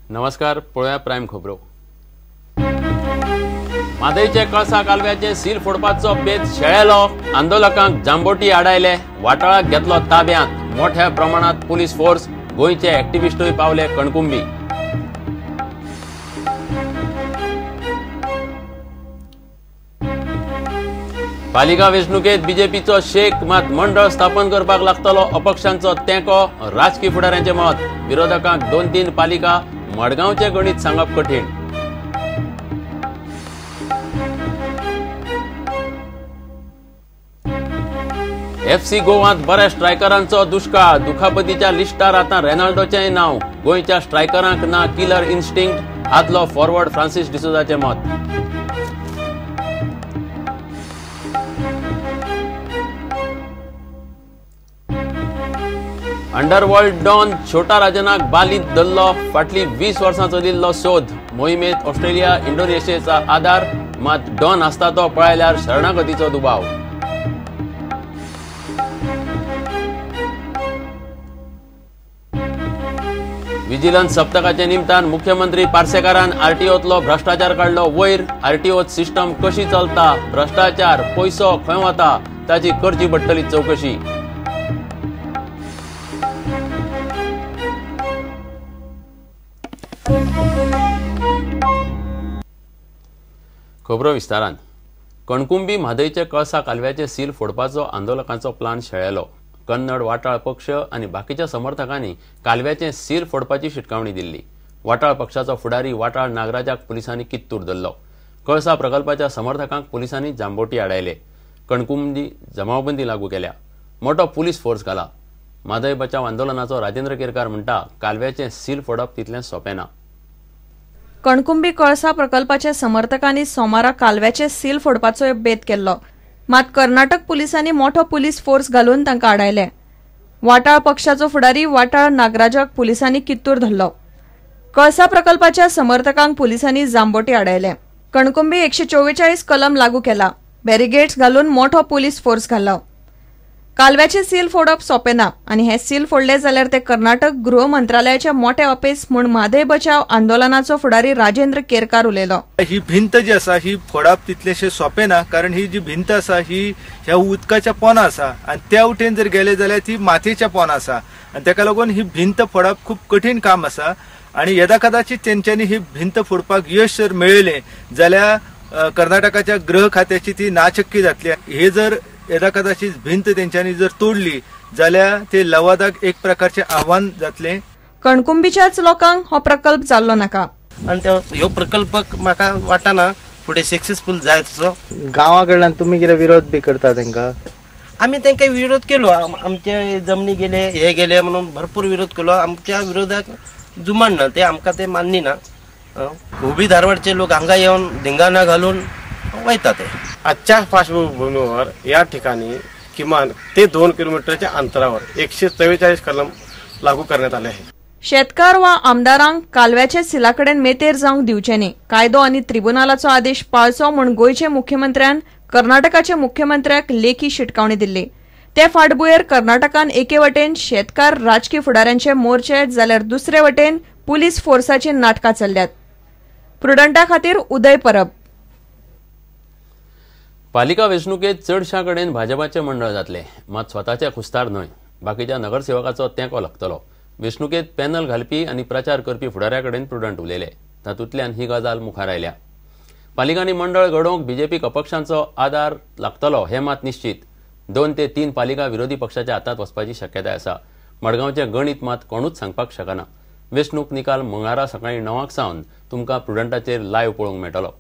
नमस्कार, पळोवया प्रायम खबरो. म्हादयचे कळसा कालव्याचे सील फोडपाचो बेत शेळेलो. आंदोलकांक जांबोटी आडायले, वाटाळाक घेतलो ताब्यांत. मोठ्या प्रमाणात पुलीस फोर्स, गोंयचे एक्टिविस्टूय पावले कणकुंबी. पालिका वेंचणुकेत बीजेपीचो शेक, मात मंडळ स्थापन करपाक लागतलो अपक्षांचो तेंको. राजकी फुडाऱ्यांचे मत, विरोधकांक 2-3 पालिका, मडगांवचे गणित सांगप कठीण. एफसी गोवांत बऱ्या स्ट्रायकरांचो दुश्काळ. दुखापतीच्या लिस्टार आतां रेनाल्डोचेंय नांव. गोंयच्या स्ट्रायकरांक ना किलर इन्स्टिंक्ट, आदलो फॉरवर्ड फ्रांसीस डिसोजाचें मत. अंडरवर्ल्ड डॉन छोटा राजनाक बालीत धरलो. फाटली 20 वर्सां चलिल्लो सोद. मोहिमेत ऑस्ट्रेलिया, इंडोनेशियाचा आदार, मात डॉन आसता तो पळयल्यार शरणागतीचो दुबाव. विजिलन्स सप्तकाच्या निमतान मुख्यमंत्री पार्सेकारान आरटीओतलो भ्रष्टाचार काडलो वयर. आरटीओ सिस्टम कशी चलता, भ्रष्टाचार, पयसो खंय वता ताची करची पडटली चवकशी. खबरो विस्तारान. कणकुंबी म्हादयचे कळसा कालव्याचे सील फोडपाचो आंदोलकांचो प्लान शेळेलो. कन्नड वाटाळ पक्ष आनी बाकीच्या समर्थकांनी कालव्याचे सील फोडपाची शिटकावणी दिल्ली. वाटाळ पक्षाचो फुडारी वाटाळ नागराजाक पुलिसांनी कित्तूर धरलो. कळसा प्रकल्पाच्या समर्थकांक पुलिसांनी जांबोटी आडायले. कणकुंबी जमावबंदी लागू केल्या. मोठो पुलीस फोर्स घाला. म्हादय बचाव आंदोलनाचो राजेंद्र केरकार म्हणटा, कालव्याचे सील फोडप तितलें सोंपें ना. कणकुंबी कळसा प्रकल्पाच्या समर्थकांनी सोमारा कालव्याचे सील फोडपाचो बेत केल्लो. मात कर्नाटक पुलिसांनी मोठो पुलीस फोर्स घालून तांकां आडायले. वाटाळ पक्षाचो फुडारी वाटाळ नागराजाक पुलिसांनी कित्तूर धरलो. कळसा प्रकल्पाच्या समर्थकांक पुलिसांनी जांबोटी आडायले. कणकुंबी 144 कलम लागू केला. बॅरिगेट्स घालून मोठो पुलीस फोर्स घालो. कालव्याचे सील फोडप सोंपें ना आनी हे सील फोडले जाल्यार ते कर्नाटक गृह मंत्रालयाचे मोठे अपेस म्हूण म्हादय बचाव आंदोलनाचो फुडारी राजेंद्र केरकार उलयलो. ही भिंत जी आसा ही फोडप तितलेशें सोंपें ना, कारण ही जी भिंत आसा ही ह्या उदकाच्या पोना आसा आनी त्या वटेन जर गेले जाल्यार ती मातयेच्या पोना आसा आनी ताका लागून ही भिंत फोडप खूब कठीण काम आसा. आनी यदा कदाचित तेंच्यांनी ही भिंत फोडपाक यश जर मेळयलें जाल्यार कर्नाटकाच्या गृह खात्याची ती नाचक्की जातली. हे जर यदा कदाचित भिंत तेंच्यांनी जर तोडली जाल्यार ते लवादाक एक प्रकारचे आव्हान जातले. कणकुंबीच्याच लोकांक हो प्रकल्प जाल्लो नाका आनी ह्यो प्रकल्प म्हाका वाटना फुडें सक्सेसफूल जायत असो. गांवा कडल्यान तुमी कितें विरोध बी करता तेंका? आमी तेंका विरोध केलो, आमचे जमनी गेले हे गेले म्हणून भरपूर विरोध केलो. आमच्या विरोधाक जुमाड ना, ते आमकां ते मान्य ना. हुबळी धारवाडचे लोक हांगा येवन धिंगाणा घालून वयता ते. आजच्या पार्श्वभूमीवर या ठिकाणी किमान ते 2 किलोमीटरच्या अंतरावर 144 कलम लागू करण्यात आले आहे. शेतकार वा आमदारांक कालव्याचे सिला कडेन मेतेर जावंक दिवचे न्ही. कायदो आनी त्रिबुनालाचो आदेश पाळचो म्हूण गोंयचे मुख्यमंत्र्यान कर्नाटकाच्या मुख्यमंत्र्याक लेखी शिटकावणी दिल्ली. ते फाटभुंयेर कर्नाटकान एके वटेन शेतकार राजकी फुडाऱ्यांचे मोर्चे जाल्यार दुसरे वटेन पुलीस फोर्साची नाटकां चल्ल्यात. प्रुडंटा खातीर उदय परब. पालिका वेंचणुकेत चडशा कडेन भाजपाचे मंडळ जातले, मात स्वताचे खुस्तार न्हय. बाकीच्या नगरसेवकाचो तेंको लागतलो. वेंचणुकेत पॅनल घालपी आनी प्रचार करपी फुडाऱ्या कडेन प्रुडंट उलयले. तातूंतल्यान ही गजाल मुखार आयल्या. पालिकांनी मंडळ घडोवंक बीजेपीक अपक्षांचो आदार लागतलो हें मात निश्चित. 2 ते 3 पालिका विरोधी पक्षाच्या हातांत वचपाची शक्यताय आसा. मडगांवचें गणीत मात कोणूच सांगपाक शकना. वेंचणूक निकाल मंगळारा सकाळीं 9 सावन तुमकां प्रुडंटाचेर लायव्ह पळोवंक मेळटलो.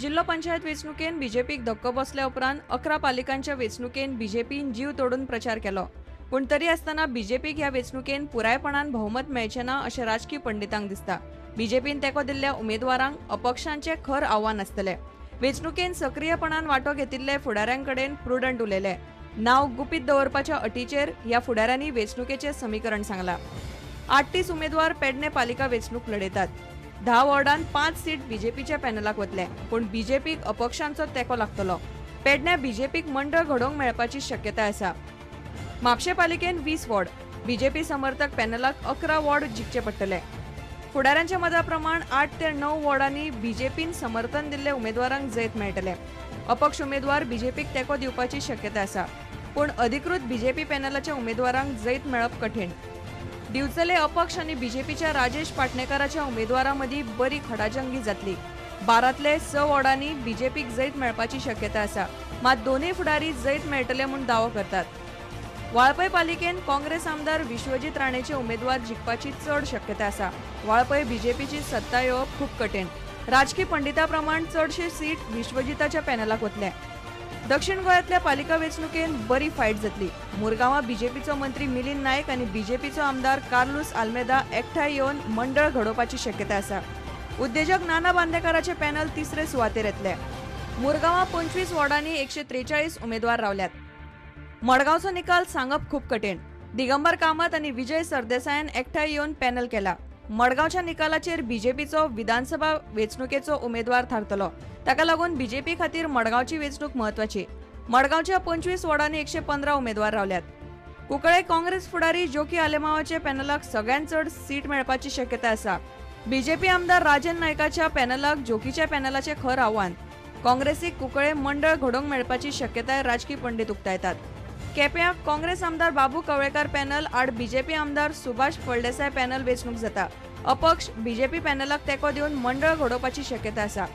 जिल्हो पंचायत वेंचणुकेन बीजेपीक धक्को बसल्या उपरांत 11 पालिकांच्या वेंचणुकेन बीजेपीन जीव तोडून प्रचार केलो. पूण तरी आसतना बीजेपीक ह्या वेंचणुकेन पुरायपणान बहुमत मेळचें ना अशें राजकी पंडितांक दिसता. बीजेपीन तेंको दिल्ल्या उमेदवारांक अपक्षांचें खर आव्हान आसतलें. वेंचणुकेन सक्रीयपणान वांटो घेतिल्ले फुडाऱ्यांकडेन प्रुडंट उलयले. नांव गुपीत दवरपाच्या अटीचेर ह्या फुडाऱ्यांनी वेंचणुकेचें समीकरण सांगलां. 38 उमेदवार पेडणे पालिका वेंचणूक लढयतात. 10 वॉर्डांत 5 सीट बीजेपीच्या पॅनलाक वतले, पूण बीजेपीक अपक्षांचो तेंको लागतलो. पेडण्यां बीजेपीक मंडळ घडोवंक मेळपाची शक्यताय आसा. म्हापशें पालिकेन 20 वॉर्ड, बीजेपी समर्थक पॅनलाक 11 वॉर्ड जिखचे पडटले. फुडाऱ्यांच्या मता प्रमाण 8 ते 9 वॉर्डांनी बीजेपीन समर्थन दिल्ले उमेदवारांक जैत मेळटले. अपक्ष उमेदवार बीजेपीक तेंको दिवपाची शक्यता आसा, पूण अधिकृत बीजेपी पॅनलाच्या उमेदवारांक जैत मेळप कठीण. दिवचले अपक्ष आनी बीजेपीच्या राजेश पाटणेकाराच्या उमेदवारां मदीं बरी खडाजंगी जातली. 12तले 6 वॉर्डांनी बीजेपीक जैत मेळपाची शक्यता आसा, मात दोनूय फुडारी जैत मेळटले म्हूण दावो करतात. वाळपय पालिकेन काँग्रेस आमदार विश्वजीत राणेचे उमेदवार जिखपाची चड शक्यता आसा. वाळपय बीजेपीची सत्ता येवप खूब कठीण. राजकी पंडिता प्रमाण चडशे सीट विश्वजिताच्या पॅनलाक वतले. दक्षिण गोंयांतल्या पालिका वेंचणुकेन बरी फायट जातली. मुरगांवां बीजेपीचो मंत्री मिलिंद नायक आनी बीजेपीचो आमदार कार्लूस आल्मेदा एकठांय येवन मंडळ घडोवपाची शक्यता आसा. उद्देजक नाना बांदेकाराचे पॅनल तिसरे सुवातेर येतले. मुरगांवां 25 वॉर्डांनी 143 उमेदवार रावल्यात. मडगांवचो निकाल सांगप खूब कठीण. दिगंबर कामत आनी विजय सरदेसायान एकठांय येवन पॅनल केला. मडगांवच्या निकालाचेर बीजेपीचो विधानसभा वेंचणुकेचो उमेदवार थारतलो. ताका लागून बीजेपी खातीर मडगांवची वेंचणूक म्हत्वाची. मडगांवच्या 25 वॉर्डांनी 115 उमेदवार रावल्यात. कुंकळे काँग्रेस फुडारी जोकी आलेमावाचे पॅनलाक सगळ्यांत चड सीट मेळपाची शक्यता आसा. बीजेपी आमदार राजन नायकाच्या पॅनलाक जोकीच्या पॅनलाचें खर आव्हान. काँग्रेसीक कुंकळे मंडळ घडोवंक मेळपाची शक्यताय राजकी पंडित उक्तायतात. केप्यां काँग्रेस आमदार बाबू कवळेकार पॅनल आड बीजेपी आमदार सुभाष फळदेसाय पॅनल वेंचणूक जाता. अपक्ष बीजेपी पॅनलाक तेंको दिवन मंडळ घडोवपाची शक्यता आसा.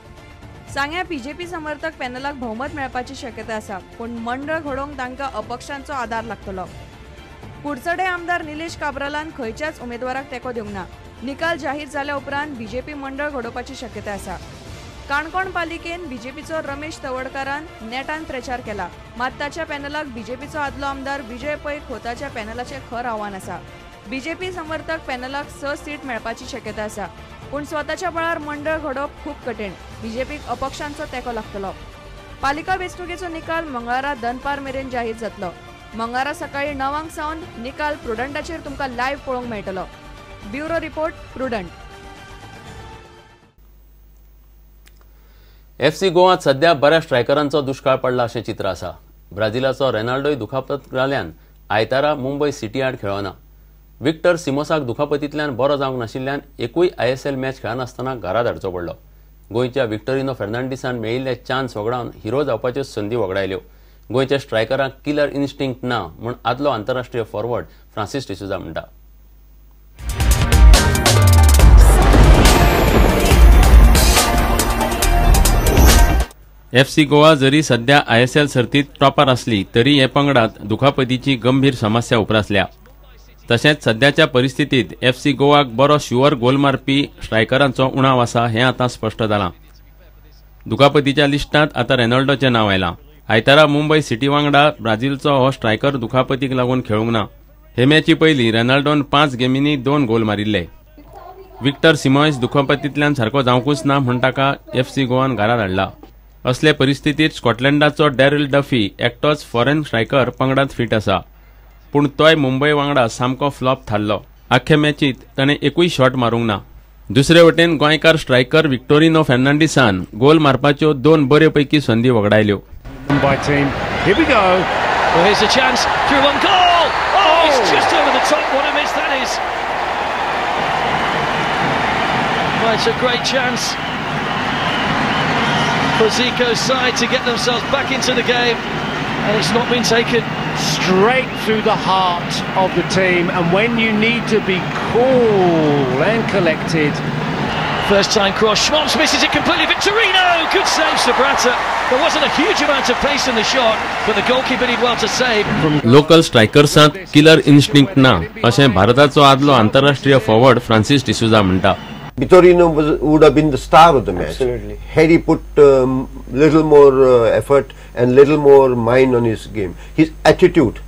सांग्यां बीजेपी समर्थक पॅनलाक भोवमत मेळपाची शक्यता आसा, पूण मंडळ घडोवंक तांकां अपक्षांचो आदार लागतलो. कुडचडे आमदार निलेश काब्रालान खंयच्याच उमेदवाराक तेंको दिवंक ना. निकाल जाहीर जाल्या उपरांत बीजेपी मंडळ घडोवपाची शक्यता आसा. काणकोण पालिकेन बीजेपीचो रमेश तवडकारान नेटान प्रचार केला, मात ताच्या पॅनलाक बीजेपीचो आदलो आमदार विजय पै खोताच्या पॅनलाचें खर आव्हान आसा. बीजेपी समर्थक पॅनलाक 6 सीट मेळपाची शक्यता आसा, पूण स्वताच्या बळार मंडळ घडोवप खूब कठीण. बीजेपीक अपक्षांचो तेंको लागतलो. पालिका वेंचणुकेचो निकाल मंगळारा दनपार मेरेन जाहीर जातलो. मंगळारा सकाळी 9 सावन निकाल प्रुडंटाचेर तुमकां लायव्ह पळोवंक मेळटलो. Bureau report, Prudent. FC गोवात सध्या बऱ्या स्ट्रायकरांचो दुश्काळ पडला अशें चित्र आसा. ब्राझिलाचो रेनाल्डोय दुखापत जाल्ल्यान आयतारा मुंबय सिटी आड खेळना. विक्टर सिमोसाक दुखापतींतल्यान बरो जावंक नाशिल्ल्यान एकूय ISL match खेळनासतना घरा धाडचो पडलो. गोंयच्या विक्टोरिनो फेर्नांडीसान मेळिल्ले चान्स वगडावन हिरो जावपाच्यो संदी वगडायल्यो. गोंयच्या स्ट्रायकरांक किलर इन्स्टिंक्ट ना म्हूण आदलो आंतरराष्ट्रीय फॉरवर्ड फ्रांसिस डिसोझा म्हणटा. एफसी गोवा जरी सध्या ISL सर्तीत टॉपार आसली तरी हे पंगडात दुखापतीची गंभीर समस्या उप्रासल्या. तशेंच सध्याच्या परिस्थितीत एफसी गोवाक बरो शुअर गोल मारपी स्ट्रायकरांचो उणाव आसा हें आतां स्पश्ट जालां. दुखापतीच्या लिस्टांत आतां रेनॉल्डोचें नांव आयलां. आयतारा मुंबय सिटी वांगडा ब्राझीलचो हो स्ट्रायकर दुखापतीक लागून खेळूंक ना. हे मॅची पयलीं रेनाल्डोन 5 गेमींनी 2 गोल मारिल्ले. विक्टर सिमोयस दुखापतींतल्यान सारको जावंकूच ना म्हूण ताका एफसी गोवान घरा धाडला. असले परिस्थितीत स्कॉटलंडाचो डॅरिल डफी एकटोच फॉरेन स्ट्रायकर पंगडांत फिट आसा, पूण तोय मुंबय वांगडा सामको फ्लॉप थारलो. आख्खे मॅचीत ताणें एकूय शॉट मारूंक ना. दुसरे वटेन गोंयकार स्ट्रायकर विक्टोरिनो फेर्नांडीसान गोल मारपाच्यो 2 बऱ्यो पैकी संदी वगडायल्यो. For Zico's side to get themselves back into the game, and it's not been taken. Straight through the heart of the team, and when you need to be cool and collected. First time cross, Schmaltz misses it completely. Victorino, good save, Sabrata. There wasn't a huge amount of pace in the shot, but the goalkeeper did well to save. Local स्ट्रायकर्सांत killer instinct ना अशें भारताचो आदलो आंतरराष्ट्रीय forward Francis D'Souza म्हणटा. Vitorino would have been the star of the match. Absolutely. Had he put little more effort and little more mind on his game. His attitude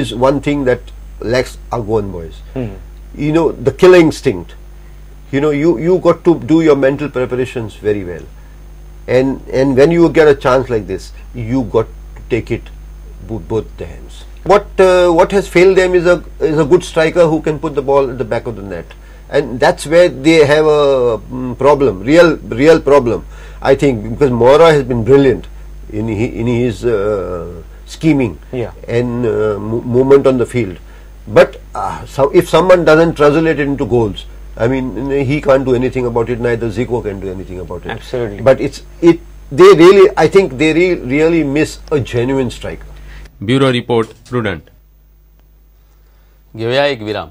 is one thing that lacks our Goan boys. Mm. You know, the killer instinct. You know, you got to do your mental preparations very well. And when you get a chance like this, you got to take it both the hands. What has failed them is a good striker who can put the ball at the back of the net. And that's where they have a problem, real problem, I think, because Mora has been brilliant in his scheming and movement on the field. But so if someone doesn't translate it into goals, I mean, he can't do anything about it, neither Zico can do anything about it. Absolutely. But they really, I think they really miss a genuine striker. Bureau report, Prudent. घेऊया एक विराम.